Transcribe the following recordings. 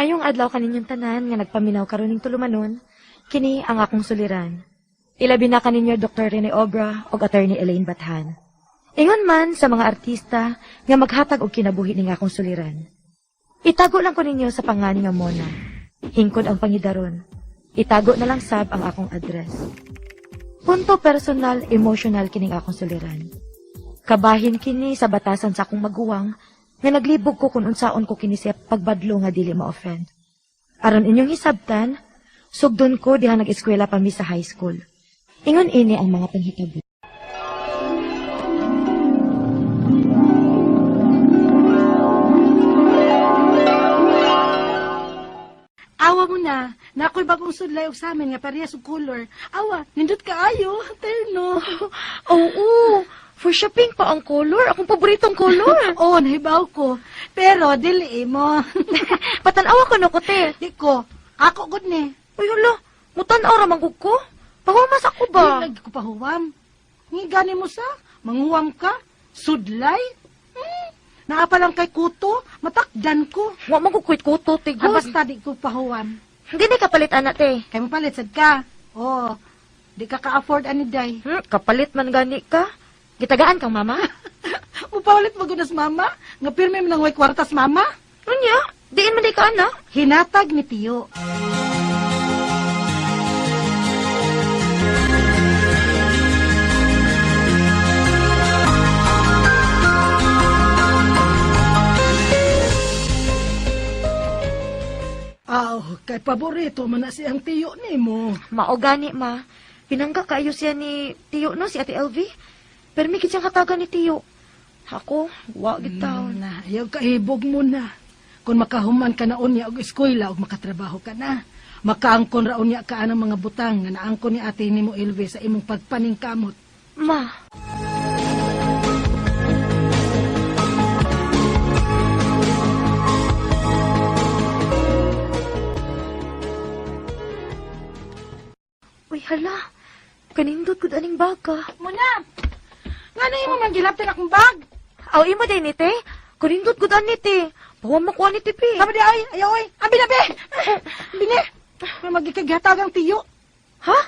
Maayong adlaw kaninyong tanan nga nagpaminaw karon ning tulumanon, kini ang akong suliran. Ilabi na kaninyo Dr. Rene Obra ug Attorney Elaine Bathan. Ingon man sa mga artista nga maghatag og kinabuhi ning akong suliran. Itago lang ko ninyo sa pangani nga Mona. Hingkod ang pangidaron. Itago na lang sab ang akong address. Punto personal, emotional kining akong suliran. Kabahin kini sa batasan sa akong maguwang nga naglibog ko kung unsaon ko kini siya pagbadlo nga dili ma-offend. Aron inyong hisabtan, sugdon ko diha nag-eskwela pa mi sa high school. Ingon ini ang mga panghitabo. Awa mo na, na ako'y bagong sudlay og sa amin nga parehas og color. Awa, nindot kaayo, terno. Oo, for shopping pa ang color. Akong paboritong color. Oo, nahibaw ko. Pero dili mo. Patanawa ko no ko, te. Di ko. Ako gud ni. Uy, hala, mutan-aw ra man gud ko. Pahumas ako ba? Di lagi ko pahuwam. Nga gani mo sa, manguwam ka, sudlay. Naa pa lang kay kuto, matakdan ko. Wa man gud ko'y kuto, te. Ah, basta di ko pahuwam. Hindi ni kapalit ana, te. Kay mo palit sad ka. Oh, di ka ka-afford ani day. Kapalit man gani ka. Gitagaan kang mama. Mupalit mo gunas mama, nga pirmi man ang way kwartas mama. Unya, diin man di ka ana. Hinatag ni Tiyo. Aw, kay paborito man na siyang tiyo nimo. Mao gani ma. Pinangga kaayo siya ni Tiyo no, si Ate LV. Pero may siyang katagan ni Tiyo. Ako, wa gid taon. Na, ayaw kahibog mo na. Kung makahuman ka na unya og eskwela og makatrabaho ka na. Makaangkon ra unya ka anang mga butang nga naangkon ni ate nimo Elve sa imong pagpaningkamot. Ma. Uy, hala. Kanindot gud aning baga. Muna. Nga na imo man gilaptan akong bag. Aw, imo din ni te. Kanindot gud ani te. Pawa makuha ni te, pi. Sabi di ay, ayaw ay. Abi na be. Bine. May magikaghatag ang tiyo. Ha?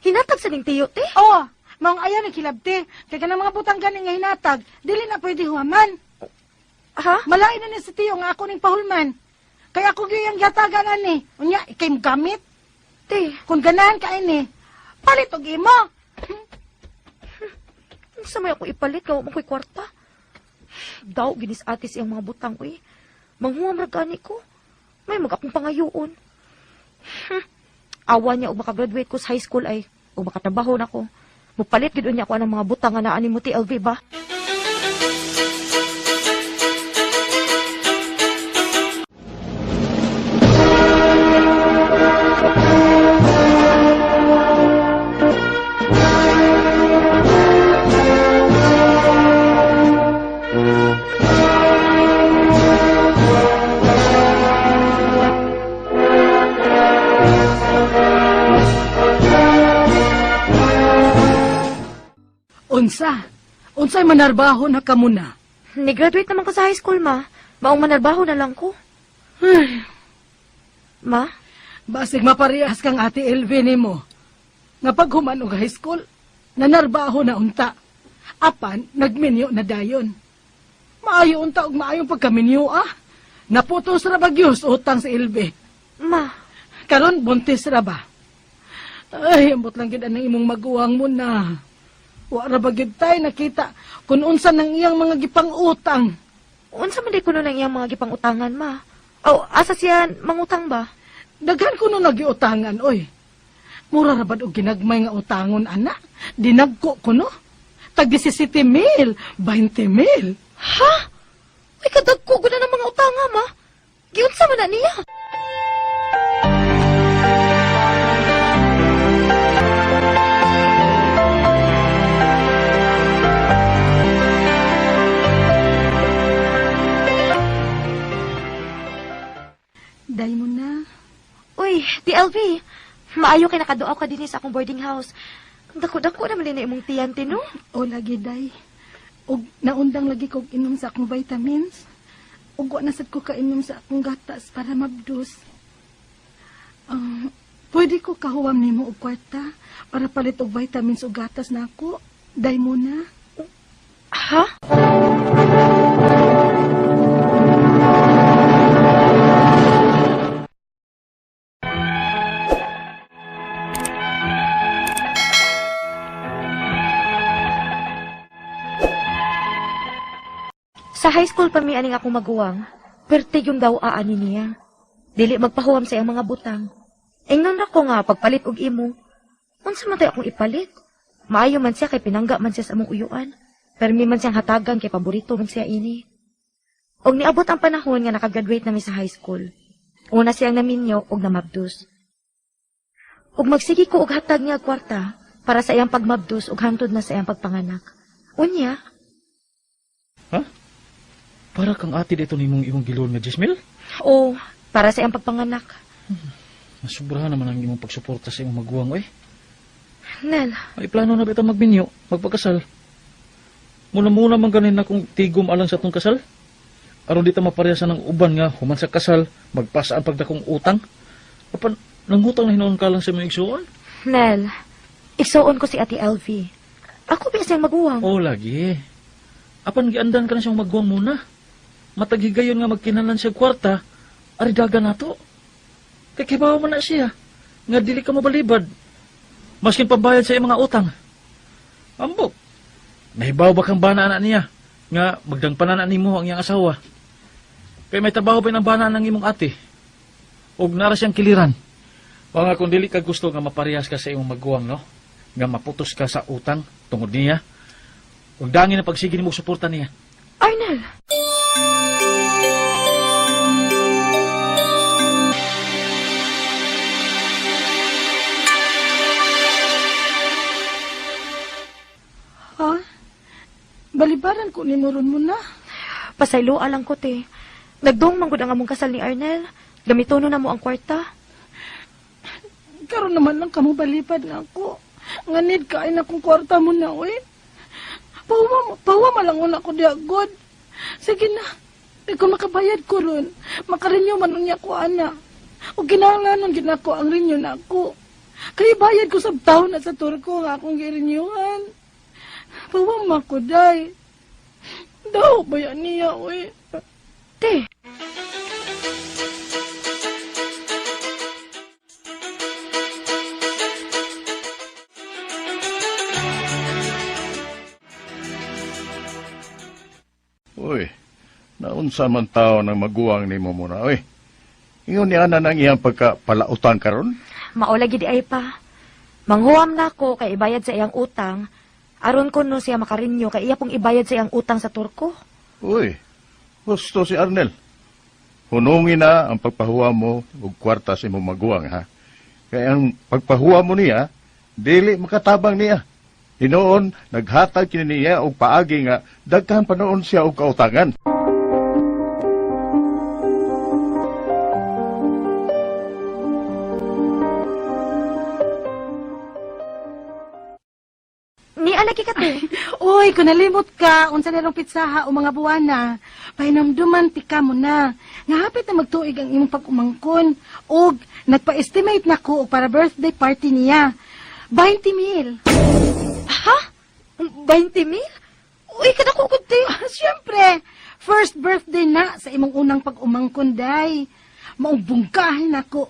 Hinatag sa ning tiyo, te? Oo, maong ayaw ni kilabte. Kay kanang mga butang gani nga hinatag, dili na pwede huwaman. Ha? Malain na ni si tiyo nga ako ning pahulman. Kaya ako gyud ang gihatagan ani. Unya, ikay mo gamit. Te, Kung ganahan ka ini, palit og imo. unsa may ako ipalit kay wa man ko'y kwarta. Daw ginis atis iyang mga butang uy. Manghuam ra gani ko. May mag akong pangayoon. Awa niya og makagraduate ko sa high school ay og makatrabaho na ko. Mupalit gid unya ko anang mga butang nga naa nimo TLV ba? Unsa? Unsay manarbaho na kamo na? Ni-graduate naman ko sa high school, ma. Maong manarbaho na lang ko. Ay, Ma, basig maparehas kang ate LV nimo. Nga paghuman og high school, nanarbaho na unta. Apan, nagminyo na dayon. Maayo unta og maayong pagkaminyo ah. Naputos ra bagyos utang sa LV. ma, Karon buntis ra ba? Ay, ambot lang gid anang imong maguwang mo na. Wa ra ba gyud tay nakita kung unsa nang iyang mga gipang-utang. unsa man di kuno nang iyang mga gipangutangan, ma? Aw, asa siya mangutang ba? Daghan kuno nagiutangan oy. Mura ra bad og ginagmay nga utangon ana. Dinagko kuno. Tag 17 mil, 20 mil. Ha? Uy, kadagko gud na ng mga utanga, ma. Giunsa man na niya? Day mo na. Uy, TLV, maayo kay nakaduaw ka dinhi sa akong boarding house. Dako-dako naman din na imong tiyan, te, no? O lagi day. Og naundang lagi kog inom sa akong vitamins. Ug wa na sad ko kainom sa akong gatas para mabdus. Pwede ko kahuwam nimo og kwarta para palit og vitamins ug gatas nako. Day mo na. Ha? Sa high school pa mi aning akong maguwang, pertig yung daw aani niya. Dili magpahuwam sa iyang mga butang. Ingnon ra ko nga pagpalit og imo. Unsa man tay akong ipalit? Maayo man siya kay pinangga man siya sa among uyuan. Permi man siyang hatagan kay paborito man siya ini. Og niabot ang panahon nga nakagraduate na mi sa high school. Una siyang naminyo og namabdus. Og magsige ko og hatag niya og kwarta para sa iyang pagmabdus og hangtod na sa iyang pagpanganak. Unya, Ha? Para kang ate dito nimong imong gilon nga 10,000? o para sa iyang pagpanganak. Nasubrahan naman ang imong pagsuporta sa imong maguwang, oy. Nel, Ay plano na ba itong magminyo, magpakasal? Muna-muna man ganin na kung tigom alang sa atong kasal. Aron di ta maparehasan ng uban nga human sa kasal, magpasa ang pagdakong utang. Apan nangutang na hinuon ka lang sa imong igsuon? Nel, igsuon ko si Ate LV. Ako ba siyang maguwang? Oo, lagi. Apan giandan ka na siyang maguwang muna. Mataghigayon nga magkinalan siya kwarta, aridaga nato. Kay kibaw man na siya, nga dili ka mabalibad. Maskin pambayad sa iyang mga utang. Ambok. Nahibaw ba kang bana na niya, nga magdangpanan na nimo ang iyang asawa. Kay may trabaho pa ng bana ng imong ate. Og nara siyang kiliran. O nga kung dili ka gusto nga maparehas ka sa imong maguwang, no? Nga maputos ka sa utang tungod niya. Ug dangin na pagsige nimo suporta niya. Arnel! Ha? Balibaran ko nimo ron mo na. Pasayloa lang ko, te. Nagdong man gud ang among kasal ni Arnel. Gamitono na mo ang kwarta. Karon naman lang kamo balibad na ako. Nga need kain akong kwarta mo na, uy. Pahuwa, pahuwa man lang una ko diya, God. Sige na. Di ko makabayad ko ron. Makarenew man unya ko, ana. O kinahanglanon gid nako ang renew na ako. Kaya bayad ko sa taon na sa Turko nga akong girenewhan. Pahuwa man ko, day. Daw, bayan niya, uy. Te, Uy, naunsa man tao ng maguwang nimo muna, uy. Ingon niya na nang iyang pagkapalautan karon? maola gid ay pa. Manghuam na ko kay ibayad sa iyang utang. Aron ko no siya makarinyo kay iya pong ibayad sa iyang utang sa Turko. Uy, gusto si Arnel. Hunungin na ang pagpahuwa mo og kwarta sa imong maguwang, ha? Kaya ang pagpahuwa mo niya, dili makatabang niya. Hinoon, naghatag kini niya og paagi nga daghan pa noon siya og kautangan. Ni alagi ka, te. Uy, kung nalimot ka, unsa na rong pitsaha o mga buwana, pahinumduman ti ka mo na. Nga hapit na magtuig ang imong pag-umangkon. Og, nagpa-estimate na ko og para birthday party niya. 20 mil. Ha? 20 mil? Uy, kada ko gud, te. Siyempre, first birthday na sa imong unang pag-umangkon, day. Maong bungkahin ako.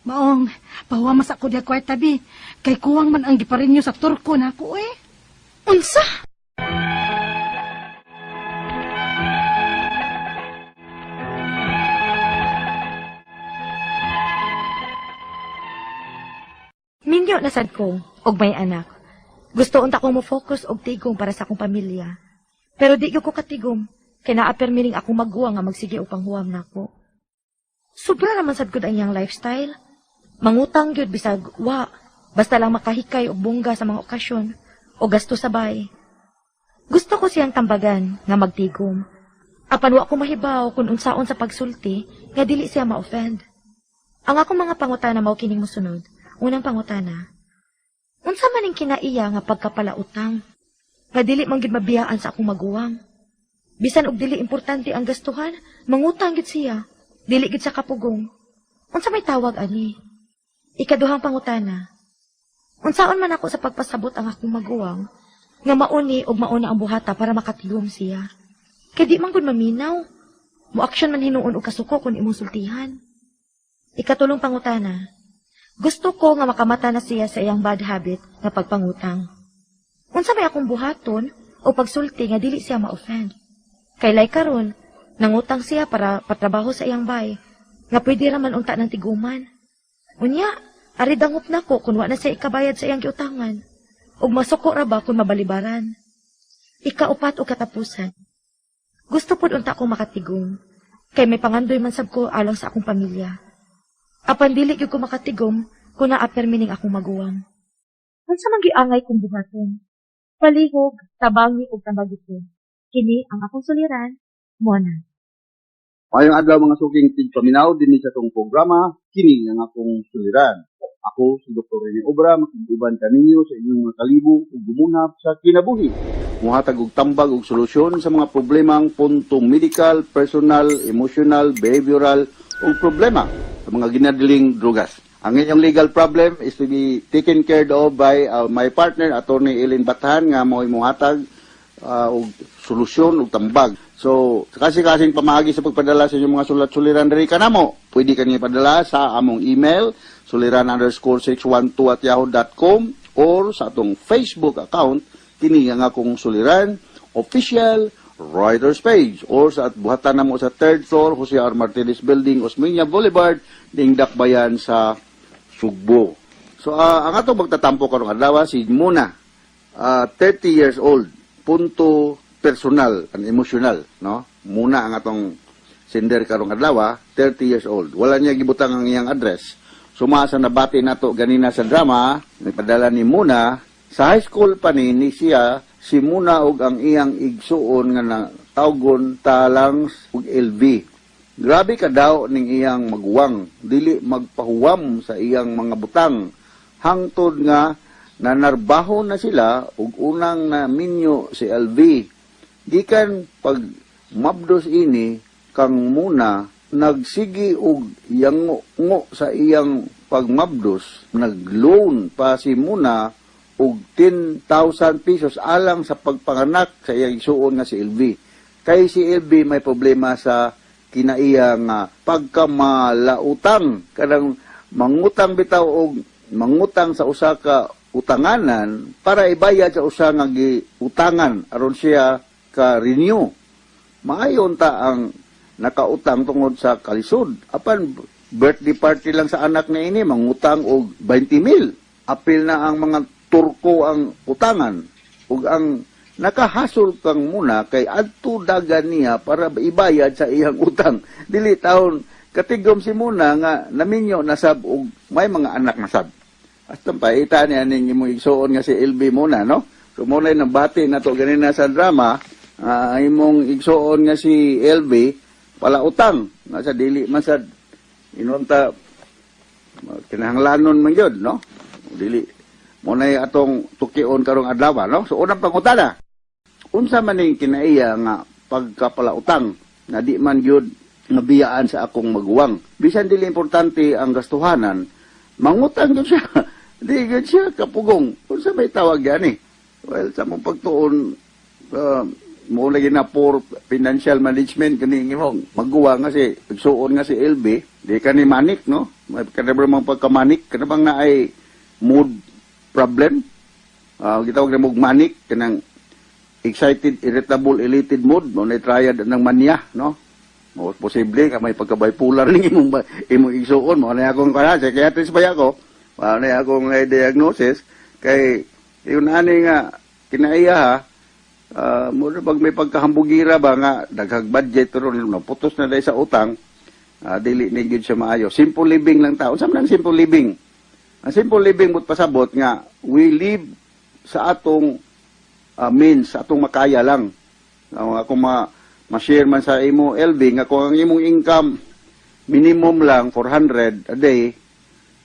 Maong, pahuwamas ako diya kwarta, bi. Kay kuwang man ang giparinyo sa Turko na ako, eh. Unsa? Minyo na sad ko, og may anak. Gusto unta ko mo focus og tigom para sa akong pamilya. Pero di gyud ko katigom, kay naa permining akong maguwang nga magsige og panghuwam nako. Sobra naman sad gud ang iyang lifestyle. Mangutang gyud bisag wa, basta lang makahikay og bongga sa mga okasyon o gasto sa bay. Gusto ko siyang tambagan nga magtigom. Apan wa ko mahibaw kung unsaon sa pagsulti nga dili siya ma-offend. Ang akong mga pangutana mao kining mosunod. Unang pangutana. Unsa man ning kinaiya nga pagkapalautang? Nga dili man gid mabiyaan sa akong maguwang. Bisan og dili importante ang gastuhan, mangutang gid siya. Dili gid sa kapugong. Unsa may tawag ani? Ikaduhang pangutana. Unsaon man ako sa pagpasabot ang akong maguwang nga mauni og mauna ang buhata para makatigom siya? Kay di man gud maminaw. Mo-action man hinuon og kasuko kung imong sultihan. Ikatulong pangutana. Gusto ko nga makamata na siya sa iyang bad habit nga pagpangutang. Unsa may akong buhaton o pagsulti nga dili siya ma-offend? Kay lay karon, nangutang siya para patrabaho sa iyang bay, nga pwede ra man unta ng tiguman. Unya, ari dangop nako kung wa na siya ikabayad sa iyang giutangan. Ug masuko ra ba kung mabalibaran? Ikaupat o katapusan. Gusto pud unta kong makatigom. Kay may pangandoy man sab ko alang sa akong pamilya. Apan dili gyud ko makatigom kung naa permining akong maguwang. Unsa man giangay kong buhaton? Palihog, tabangi ug tambagi ko. Kini ang akong suliran, Mona. Maayong adlaw, mga suking tigpaminaw, dinhi sa atong programa, Kini ang Akong Suliran. Ako si Dr. Rene Obra, makig-uban kaninyo sa inyong mga kalibo ug gumunhap sa kinabuhi. Muhatag og tambag og solusyon sa mga problemang punto medical, personal, emotional, behavioral ug problema sa mga ginadiling drugas. Ang inyong legal problem is to be taken care of by my partner, Attorney Ellen Bathan, nga mo'y muhatag og solusyon og tambag. So, kasi-kasing pamaagi sa pagpadala sa inyong mga sulat-suliran diri kanamo, pwede kani padala sa among email suliran_612@yahoo.com or sa atong Facebook account, Kini ang Akong Suliran Official Writers Page, or sa buhatan namo sa third floor, Jose R. Martinez Building, Osmeña Boulevard, ning Dakbayan sa Sugbo. So, ang atong magtatampo karong adlaw si Muna, 30 years old, punto personal and emotional, no? Muna ang atong sender karong adlaw, 30 years old. Wala niya gibutang ang iyang address. Suma sa nabati nato ganina sa drama, nagpadala ni Muna, sa high school pa ni siya si Muna og ang iyang igsuon nga na tawgon talang ug LV. Grabe ka daw ning iyang maguwang, dili magpahuwam sa iyang mga butang. Hangtod nga nanarbaho na sila ug unang naminyo si LV. Gikan pag mabdos ini kang Muna, nagsigi og yango sa iyang pagmabdos, nagloan pa si Muna og 10,000 pesos alang sa pagpanganak sa iyang igsuon nga si LV. Kay si LV may problema sa kinaiya nga pagkamalautang, kanang mangutang bitaw og mangutang sa usa ka utanganan para ibayad sa usa nga giutangan aron siya ka renew. Maayon ta ang nakautang tungod sa kalisod, apan birthday party lang sa anak na ini, mangutang og 20 mil, apil na ang mga Turko ang utangan, ug ang nakahasol kang Muna kay adto dagan niya para ibayad sa iyang utang. Dili taon katigom si Muna nga naminyo na sab og may mga anak na sab. Hasta paita niya ning imong igsuon nga si LB, Muna, no? So mo na nabati nato ganina sa drama, imong igsuon nga si LB pala utang nga sa dili man sad inunta kinahanglanon man gyud, no? Dili mo na atong tukion karong adlaw, no? So unang pangutana, unsa man ning kinaiya nga pagkapalautang na di man gyud nabiyaan sa akong maguwang? Bisan dili importante ang gastuhanan, mangutang gyud siya. Di gyud siya kapugong. Unsa may tawag gani? Well, sa mong pagtuon, mo lagi na poor financial management kani imong maguwang nga si igsuon nga si LB. Di kani manic, no? May kana ba mang pagka-manic, kana bang naay mood problem? Gitawag na mog manic, kanang excited, irritable, elated mood mo na triad ng mania, no? Mo posible ka may pagka-bipolar ning imong igsuon. Mo na akong kana, psychiatrist ba ako? Mo na akong diagnosis kay yun ani nga kinaiya ha, mo na pag may pagkahambugira ba nga daghag budget ron, naputos na dahil sa utang, dili ni gyud siya maayo. Simple living lang tao. Unsa man ang simple living? Ang simple living mo't pasabot nga we live sa atong means, sa atong makaya lang. Ang ako ma-share man sa imo, LB, nga kung ang imong income minimum lang 400 a day,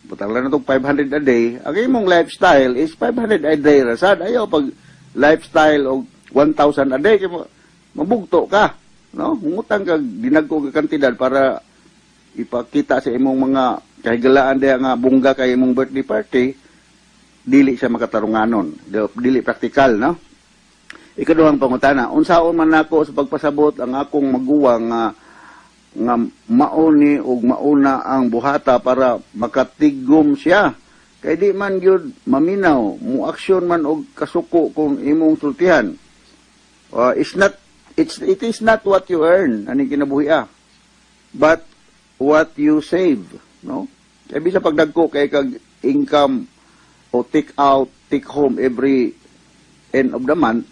butang lang na 500 a day, ang imong lifestyle is 500 a day rasad. Ayaw pag lifestyle og 1,000 a day kay mo Mabugto ka, no? Mangutang kag dinagko nga kantidad para ipakita sa imong mga kahigalaan diha nga bongga kay imong birthday party, dili siya makatarunganon, dili praktikal, no? Ikaduhang pangutana, unsaon man nako sa pagpasabot ang akong maguwang nga nga mauni ug mauna ang buhata para makatigom siya, kay di man gyud maminaw, mo aksyon man og kasuko kung imong sultihan? It's not it's it is not what you earn aning kinabuhi ah, but what you save, no? Kay bisa pagdagko kay kag income o take out, take home every end of the month,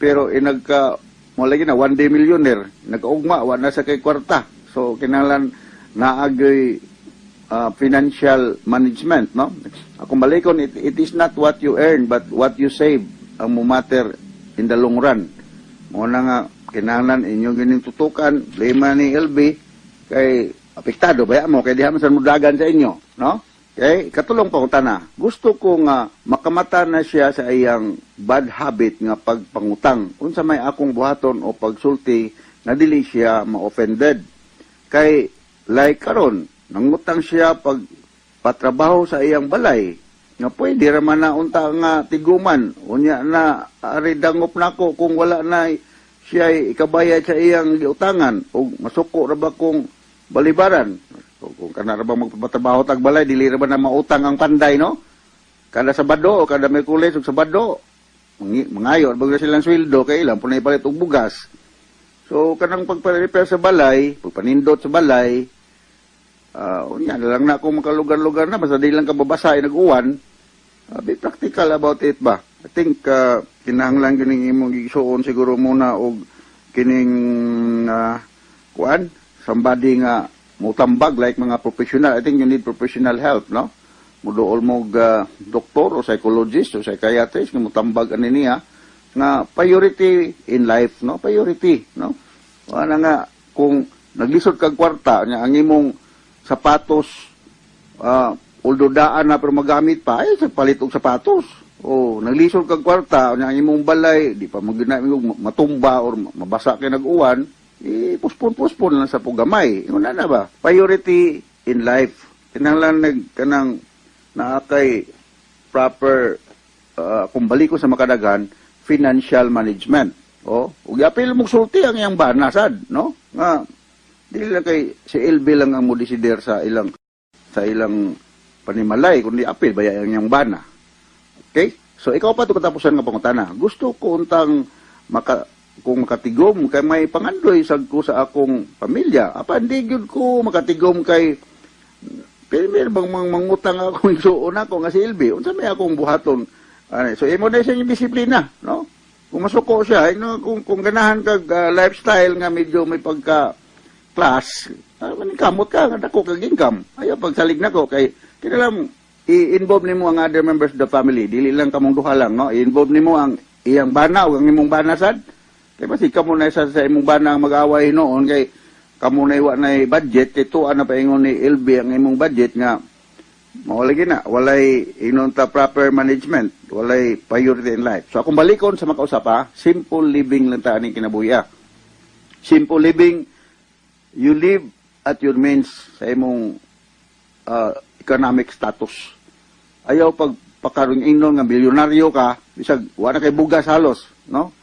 pero inagka mo lagi na one day millionaire, nagkaugma wa na sa kay kwarta. So kinahanglan naagay financial management, no? Akong balikon, it is not what you earn but what you save ang mumatter in the long run. Mo na nga kinahanglan inyong gining tutukan lima ni LB, kay apektado baya mo, kay diha man sa mudagan sa inyo, no? Okay, katulong pangutana. Gusto ko nga makamata na siya sa iyang bad habit nga pagpangutang. Unsa may akong buhaton o pagsulti na dili siya ma-offended? Kay like karon, nangutang siya pag patrabaho sa iyang balay nga pwede ra man na unta nga tiguman. Unya na ari dangop nako kung wala na siya ikabayad sa iyang giutangan o masuko ra ba kung balibaran. So, kung kana ra ba magpatrabaho tag balay, dili ra ba na mautang ang panday, no? Kada Sabado o kada Miyerkules ug Sabado, mangayo ra ba silang sweldo kay ilang punay palit og bugas. So kanang pagpa-repair sa balay, pagpanindot sa balay, unya na lang na kung makalugar-lugar na basta di lang ka babasa ay nag-uwan. Be practical about it ba? I think kinahanglan kining imong gisuon siguro muna og kining kuan, somebody nga mutambag, like mga professional. I think you need professional help, no? Muduol mo og doktor o psychologist o psychiatrist nga mutambag ani niya nga priority in life, no? Priority, no? Wala nga kung naglisod kag kwarta nya, ang imong sapatos although daan na pero magamit pa, ay sa palit og sapatos. O naglisod kag kwarta nya, ang imong balay di pa magina matumba or mabasa kay nag-uwan, i postpone lang sa pugamay. Ingon na ba, priority in life, kinahanglan nag kanang naa kay proper kung balik ko sa makadaghan, financial management. Oh, ug apil mo sulti ang iyang bana sad, no? Nga dili lang kay si LB lang ang mo desider sa ilang panimalay, kundi apil baya ang iyang bana. Okay? So ikaw pa to katapusan nga pangutana. Gusto ko untang maka kung makatigom kay may pangandoy sad ko sa akong pamilya. Apan di gyud ko makatigom kay pero bang mangutang ako igsuon ako nga si LB. Unsa may akong buhaton? Ano, so imo na siya yung disiplina, no? Kung masuko siya, no, kung ganahan kag lifestyle nga medyo may pagka class, kamot ka nga dako kag income. Ayaw pagsalig nako kay kinalam i-involve nimo ang other members of the family. Dili lang kamong duha lang, no? I-involve nimo ang iyang bana o ang imong bana sad. Kay basi kamo na sa imong bana ang mag-away noon kay kamo na wa na budget, kay tuwa na paingon ni LB ang imong budget nga mao lagi na walay inon ta proper management, walay priority in life. So akong balikon sa makausap ha, simple living lang ta aning kinabuhi ah. Simple living, you live at your means sa imong economic status. Ayaw pag pakaroon ingnon nga milyonaryo ka, bisag wa na kay bugas halos, no?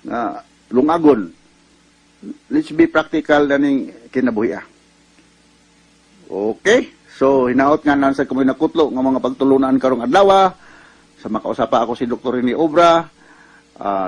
Nga lungagon. Let's be practical naning kinabuhi ah. Okay. So, hinaot nga nan sa kumoy nakutlo nga mga pagtulunan karong adlaw. Sa makausapa, ako si Dr. Rene Obra.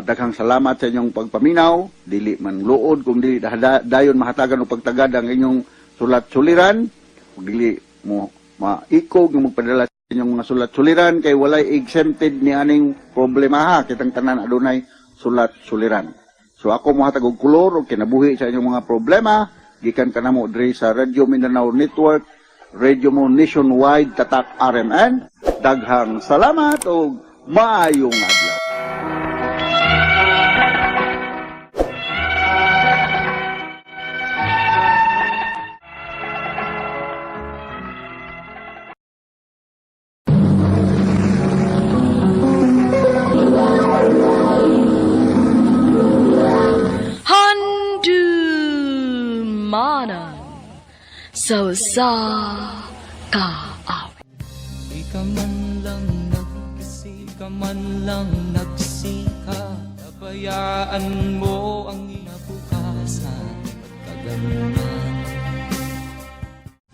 Daghang salamat sa inyong pagpaminaw. Dili man luod kung dili dayon mahatagan og pagtagad ang inyong sulat suliran. Ug dili mo maikog nga magpadala sa inyong mga sulat suliran kay walay exempted ni aning problema ha. Kitang tanan adunay sulat suliran. So ako mohatag og kolor og kinabuhi sa inyong mga problema gikan kanamo diri sa Radyo Mindanao Network, Radio Mo Nationwide, Tatak RMN. Daghang salamat og maayong adlaw. Sa usa ka awit. Di ka man lang nagkasi, ka man lang nagsika. Nabayaan mo ang inabukasan, pagkaganunan.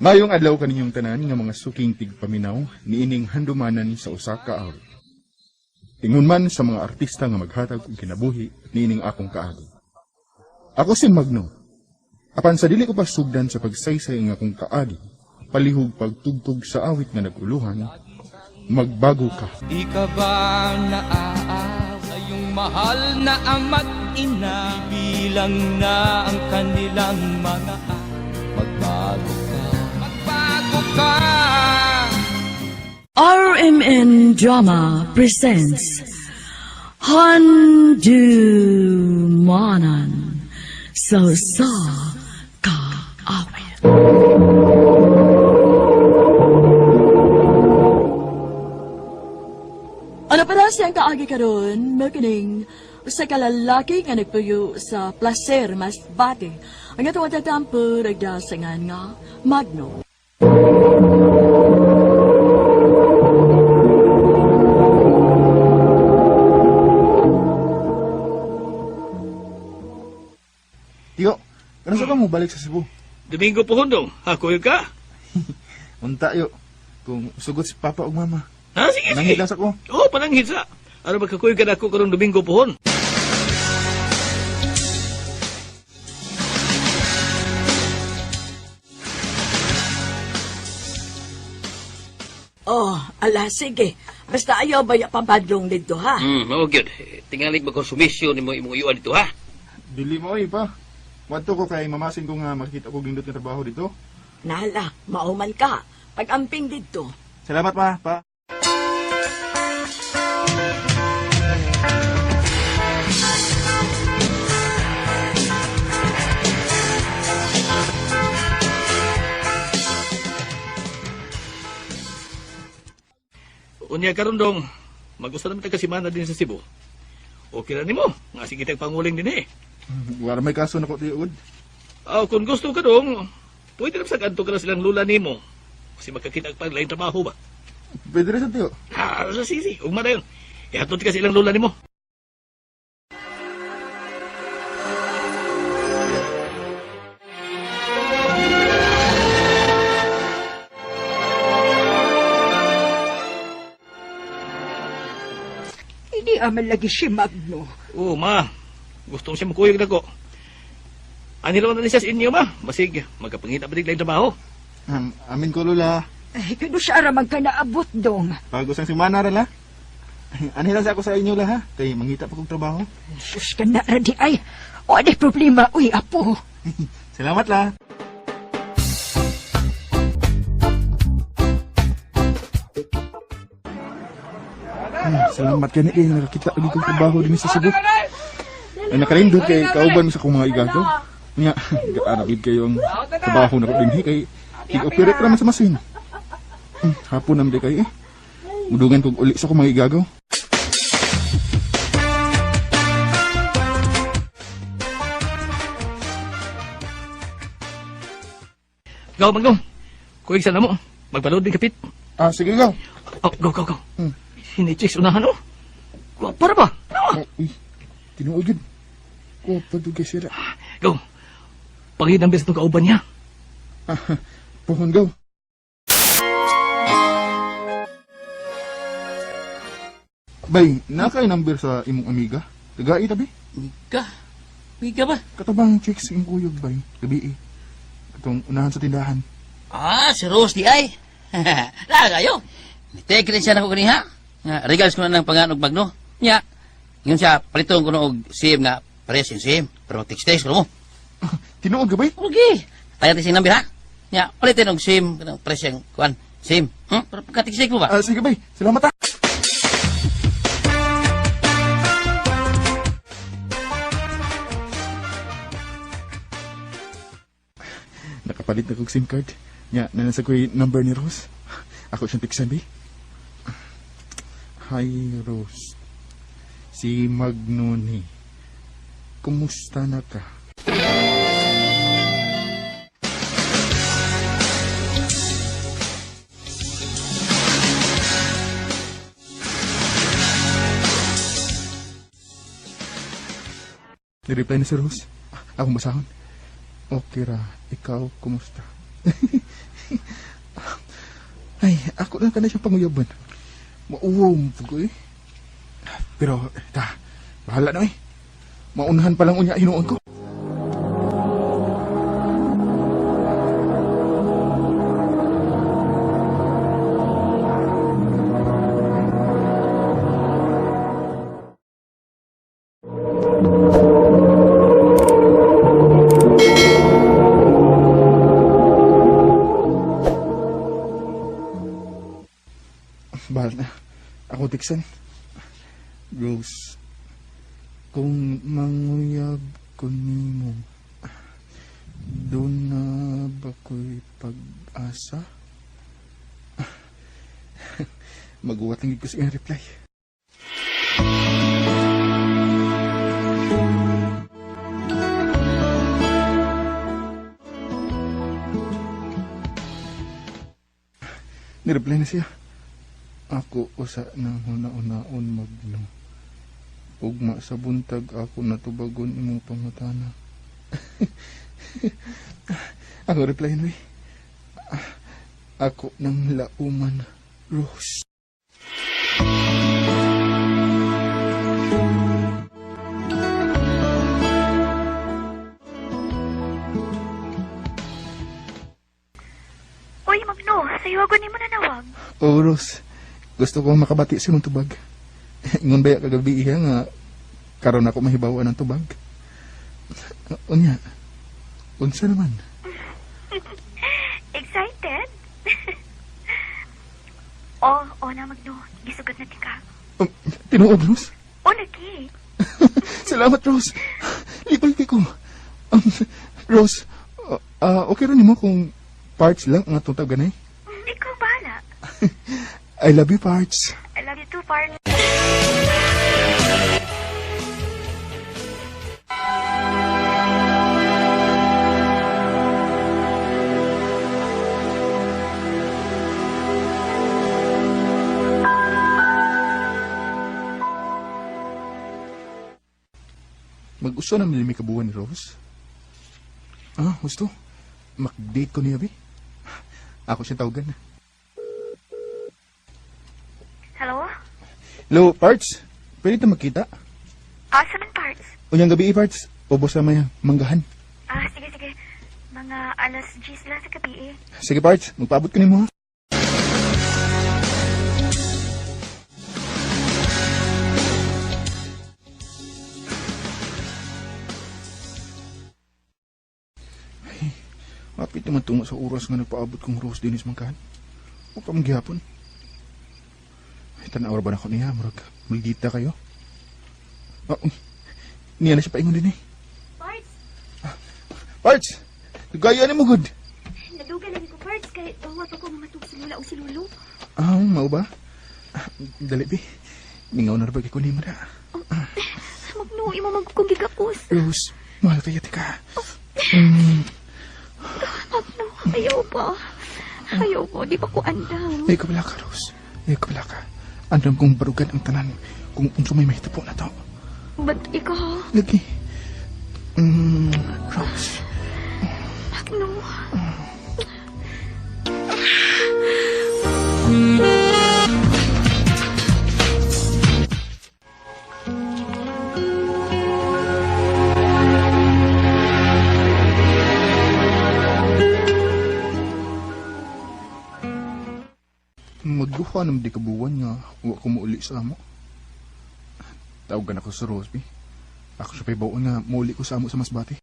Mayong adlaw kaninyong tanan nga mga suking tigpaminaw niining handumanan sa usa ka awit. Ingon man sa mga artista nga maghatag og kinabuhi niining akong kaagi. Ako si Magno. Apan sa dili ko pa sugdan sa pagsaysay ang akong kaagi, palihog pagtugtog sa awit nga naguluhan, magbago ka. Di ka ba naaaw sa iyong mahal na ama't ina? Bilang na ang kanilang mga anak. Magbago ka, magbago ka. RMN Drama presents Handumanan sa usa ka awit. Ano pa siyang kaagi karon, makining usa ka lalaki nga nagpuyo sa Placer, Masbate. Ang atong tatampo nagdasangan nga Magno. Tiyo, kanus ka mo balik sa Cebu? Domingo po hundong, hakoy ka. Unta yo. Kung sugot si Papa ug Mama. Ha, sige, sige. Nanghid lang sa ko. Oo, pananghid sa. Ano magkakuy ka na ako karong Domingo pohon? Oh, ala, sige. Basta ayaw ba ya pabadlong dito, ha? Mao gyud. Tingali magkonsumisyon nimo imong uyuan dito ha. Dili mo oy pa. Wadto ko kay mamasin ko nga makita ko gindot nga trabaho dito. Nala, mauman ka. Pag-amping dito. Salamat ma, pa. Unya karon dong, mag-usa naman taga semana din sa Cebu. Okay ra nimo, nga sige tag panguling din eh. Wala may kaso na ko tiyo gud. Ah, kung gusto ka dong, pwede ra sa kadto ka na silang lula nimo. Kasi magkakita pa lain trabaho ba. Pwede rin sa tiyo. Ah, sige, sige, ugma na yun. Ihatod ka sa ilang lula nimo. Hindi aman lagi si Magno. Oo, ma. Gusto mo siya makuyog na ko. Ani raw na ni siya sa inyo, ma. Basig, magkapangita pa din lain trabaho. Amin ko lula. Ay, kano siya aramang ka naabot dong. Bago sang semana ra la. Ani lang sa ako sa inyo la ha. Kay mangita pa kog trabaho. Sus ka na ra di ay. O, di problema, uy, apo. Salamat la. Salamat kani kay nakakita lagi kong trabaho dinhi sa Cebu. Ay nakalindot kay kauban mo sa akong mga igagaw. Nya, gaana gid kayo ang trabaho nako dinhi kay tig-operate ra man sa masin. Hapon naman di kayo eh. Mudungan kog uli sa akong mga igagaw. Gaw, Magno. Kuyog sa namo. Magpaload din kapit. Ah, sige gaw. Oh, go, go, go. Sinichicks unahan, oh. Gwapa ra ba? Ano? Oh, uy, tinuod gid. Gwapa dug kay sira. Go. Pangit ang beses ng kauban niya. Ah, pohon gaw. Bay, na kay number sa imong amiga? Tagai tabi? Mika? Mika ba? Katabang chicks imong kuyog bay. Gabi eh. Katong unahan sa tindahan. Ah, si Rose di ay. Laa kayo. Nitake rin siya na ko kaniha. Nga, regards ko na ng panganog Magno. Nya, yun siya, paliton ko na og SIM nga, pares yung SIM. Pero text-text ko mo. Tinuod ka bay? Okay. Tayo natin siyang number ha. Nya, palitin og SIM, kanang pares yung kuan, SIM. Pero pagka-text-text mo ba? Ah, sige bay. Salamat ah. Nakapalit na kog SIM card. Nya, nanasa ko'y number ni Rose. Ako siyang tiksan, bay. Hi, Rose. Si Magnoni. Kumusta na ka? Ni-reply na si Rose. Akong basahon. Okay ra, ikaw, kumusta? Ay, ako lang ka na siyang panguyaban. Mauwaw mo po ko eh. Pero, ta, bahala na eh. Maunahan pa lang unya hinuon ko. Bahala na. Ako tiksan. Rose, kung manguyab ko nimo, doon na ba ko'y pag-asa? Maguwat lang gid ko sa iyang reply. Nireply na siya. Ako usa nang huna-unaon magno. Ugma sa buntag ako natubagon imong pangutana. Ako reply na eh. Ako nang lauman, Rose. Uy, Magno, sayo ako ni mo nanawag. Oh, Rose. Gusto ko makabati sa imong tubag. Ingon ba kagabi iya nga karon ako mahibaw-an ang tubag. Unya. Unsa naman? Excited? Oh, oh na, Magno. Gisugot na tika. Tinuod, Rose. Oh, lagi. Salamat, Rose. Lipay kay ko. Rose, okay ra nimo kung parts lang ang atong taganay? Ikaw bahala. I love you, parts. I love you too, parts. Mag-uso na milimi kabuan ni Rose. Ah, gusto. Mag-date ko niya, bi. Ako siya tawagan. Hello? Hello, Parts. Pwede ito magkita? Asa man, parts? Unyang gabi, eh, Parts. Ubos sa may manggahan. Ah, sige, sige. Mga alas 10 lang sa gabi eh. Sige, Parts. Magpaabot ko nimo, ha? Ay, mapit naman tungo sa oras nga nagpaabot kong Rose dinis mangkahan. O ka manggihapon. Ay, tanaw ra ba na ko niya? Murag, maldita kayo. Ah, niya na siya paingon din eh. Parts, Parts! Gaya ni mo, good. naduga lang ko, parts. Kay tuwa pa ko mamatug si Lula o si Lolo. Ah, mao ba? Ah, dali, bi. Mingaw na ra ba kay kunin mo na. Magno, imo magkukong gigapos. Rose, mahal kaya tika. Magno, ayaw pa. Ayaw ko, di pa ko andam. Ay, kabala ka, Rose. Ay, kabala ka. Andam kong barugan ang tanan kung unsa may mahitabo na to. Ba't ikaw? Lagi. Rose. Magno. Magduha naman di kabuwan nga wa ko muuli sa amo. Tawagan ako sa Rose, bi. Ako siya pa'y nga muuli ko sa amo sa Masbate.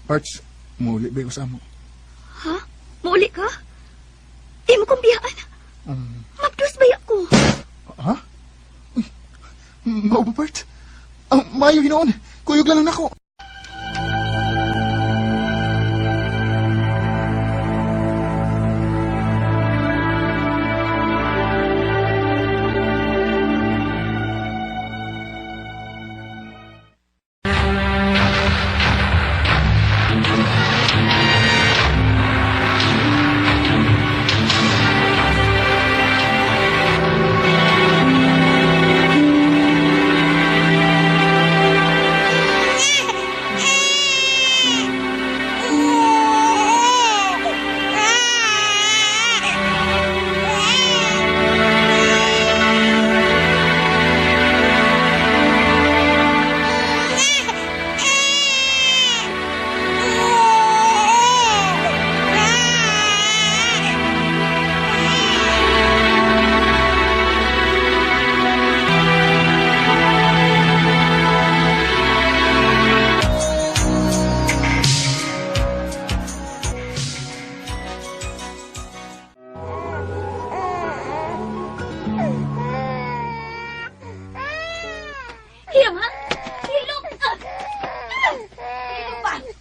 Parts, muuli ba ko sa amo? Ha? Muuli ka? Di mo kong biyaan. Magdus ba ko? Ha? Uy, mao ba, Parts? Ang mayo hinoon. Kuyog lang nako.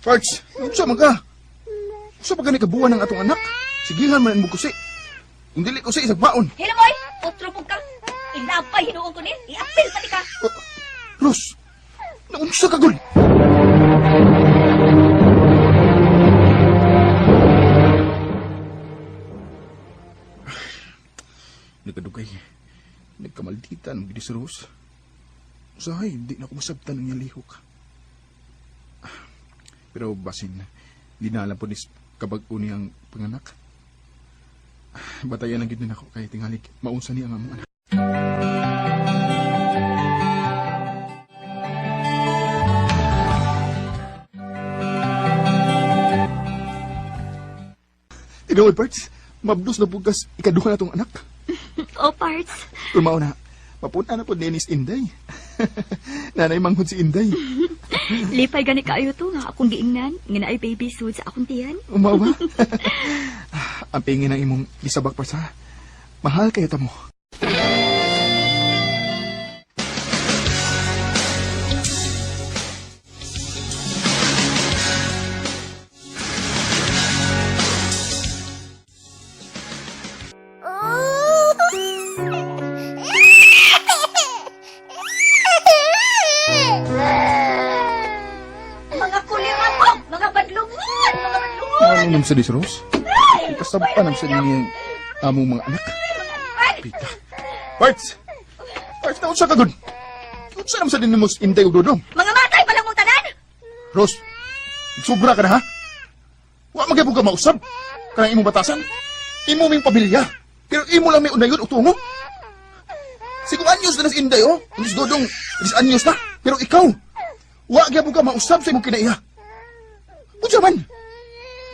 Parts, unsa man ka? Unsa pa gani kabuan ang atong anak? Sigihan man mo kusi. Kung dili kusi isag baon. Hilamoy! Otro pug ka! Ilapay hinuon ko ni! Iapil pa ni ka! Ros, naunsa ka gud? Nagkadugay. Nagkamaldita ng gid si Rose. Usahay, di na ko masabtan ang iyang lihok. Pero basin, di na alam po ni kabag-o niyang panganak. Batayan ang gid nako kay tingalig maunsa niya ang among anak. Tinuod, Parts. Mabdos na bugas ikaduha na tong anak. Oh, parts. Pero mao na, mapuna na po ni Nis Inday. Nanay manghod si Inday. Lipay gani kaayo to nga akong giingnan nga naay baby suit sa akong tiyan. Umaw ba? Ang pingin ng imong gisabak pa sa. Mahal kayo ta mo. Mga kulimang mga badlungon, mga badlungon. Ano naman sa dis, Rose? Ikasampa naman sa niyang among mga anak. Pita. Parts! Parts, naunsa ka gud? Unsa naman sa din mo Inday ug Dodong? Mga matay pa lang mong tanan. Rose, sobra ka na ha? Wa magyapon ka mausab. Kanang imong batasan. Imo ming pamilya. Pero imo lang may unayon o tungo. Sigong anyos na nas Inday, oh. Inis Dodong, inis anyos na. Pero ikaw, wa gyapon ka mausab sa imong kinaiya. Unsa man?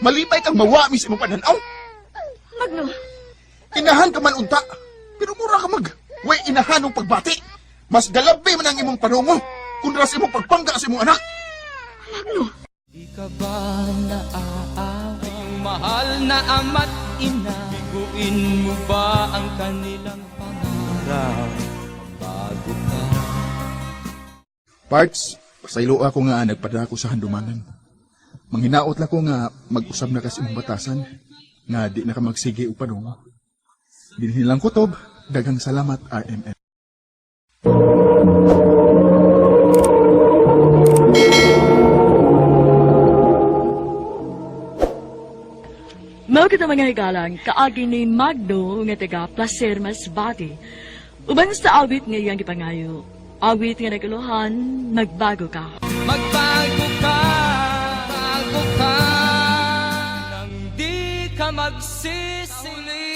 Malipay kang mawami sa imong pananaw. Magno, Inahan ka man unta, pero mura ka mag. Way inahan og pagbati. Mas galabi man ang imong panungo kontra sa imong pagpangga sa imong anak. Magno. Di ka ba naaawa? Iyong mahal na ama't ina, biguin mo ba ang kanilang pangarap? Magbago ka. Parts, pasaylo ako nga nagpadako sa handumanan. Manghinaot lang ko nga mag-usab na kas imong batasan nga di na ka magsige og panungo. Dinhi lang kutob, daghang salamat RMN. Mao kita mga higalang kaagi ni Magno nga taga Placer Masbate. Uban sa awit nga iyang gipangayo. Awit nga naguluhan, magbago ka. Magbago ka, bago ka, nang di ka magsisili.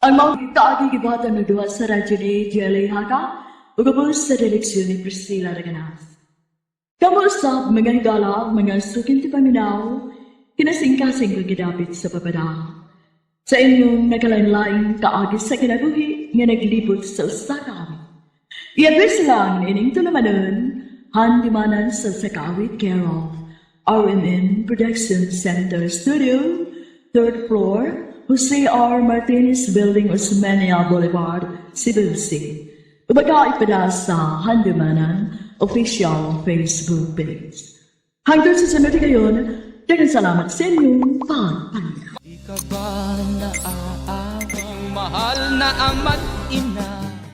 Ang mga kaagi gibuhatan ng duha sa radyo ni Jelly Haka ug ubos sa direksyon ni Priscilla Reganas. Kamo usab mga higala, mga sukin ti paminaw, kinasingkasing kong gidapit sa papada. Sa inyong nakalain-laing kaagi sa kinabuhi nga naglibot sa usa ka awit. I-address lang ining tulumanon, handimanan sa Sakawit care of RMN Production Center Studio, third floor, Jose R. Martinez Building, Osmeña Boulevard, Cebu City. Ubaga ipada sa Handumanan official Facebook page. Hanggang sa sunod gayon, daghang salamat sa inyong pagpaminaw. Di ka ba naaawa? Iyong mahal na ama't ina,